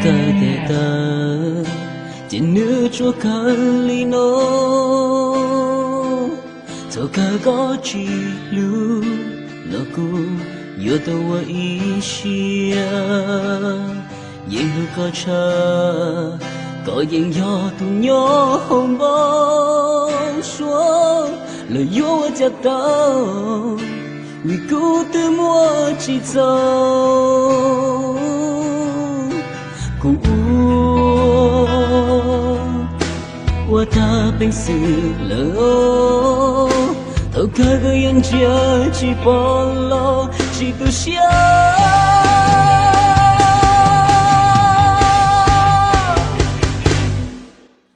Tes taw, ces nws tsuas kawg li no. Thaum kawg koj tsis hlub, no kuv yuav tau ua ib siab. Yeej hlub koj tshaj, koj yeej yog tus nyob hauv npau suav. Lawv yuav ua cas tau, vim kuv twb muaj tsis txaus. Kuv ua, ua tag peev xwm lawm. Thaum kawg koj yeej ntsia tsis pom los tsis tu siab.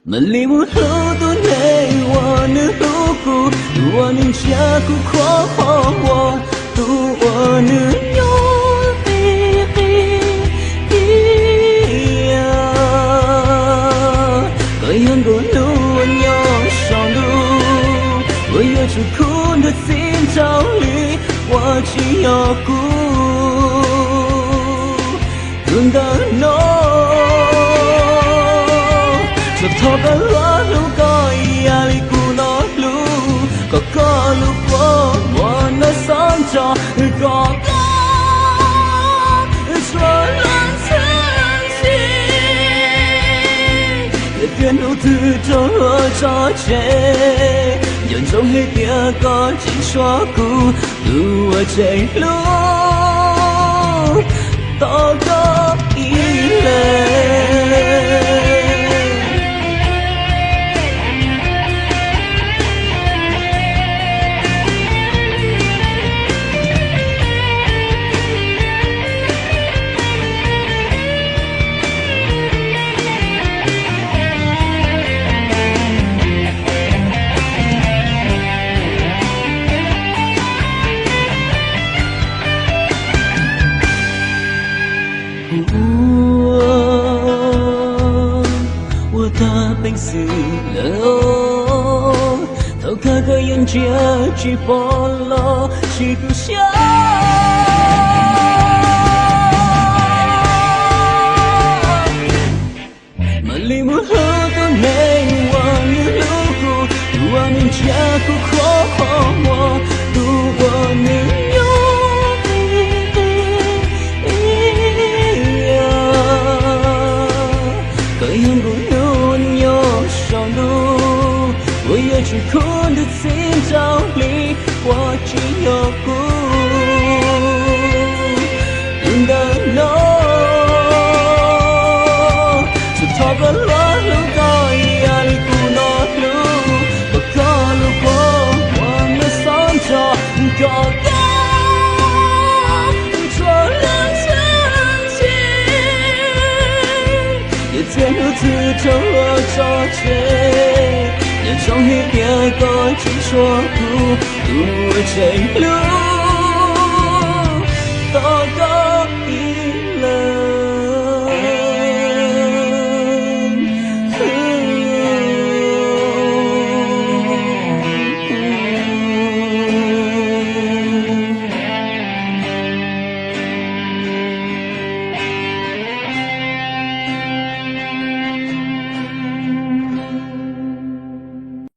Mam li mus hlub tus neeg uas nws hlub kuv, tus uas nws ntsia kuv qhuav qhov uas, tus uas nws nyob qis qis ib yam. Koj yog nkaus hnub uas nyob saum ntuj, uas yuav tsum khuv ntuj txhij nraug li, uas tsis yog kuv tus ntawm no. Tsuas thov koj luag hlub koj ib yam li kuv no hlub, kom koj lub kua muag no xob ntso, kom koj tsuas luag ntxhi ntxhi. Yog tias hnub twg raug luag tso tseg, nco ntsoov hais tias koj tseem tshuav kuv, tus uas tseem hlub tos koj ib leeg. Kuv ua, ua tag peev xwm lawm, thaum kawg koj yeej ntsia tsis pom los tsis tu siab. Mam li mus hlub tus neeg uas nws hlub kuv, tus uas nws ntsia kuv qhuav qhov muag, tus uas nws nyob qis qis ib yam. Koj yog nkaus hnub nyob saum ntuj, uas yuav tsum khuv ntuj txhij nraug li, uas tsis yog kuv tus ntawm no. Tsuas thov koj luag hlub koj ib yam li kuv no hlub, kom koj lub kua muag no xob ntso, kom koj tsuas luag ntxhi ntxhi. Yog tias hnub twg raug luag tso tseg, nco ntsoov hais tias koj tseem tshuav kuv, tus uas tseem hlub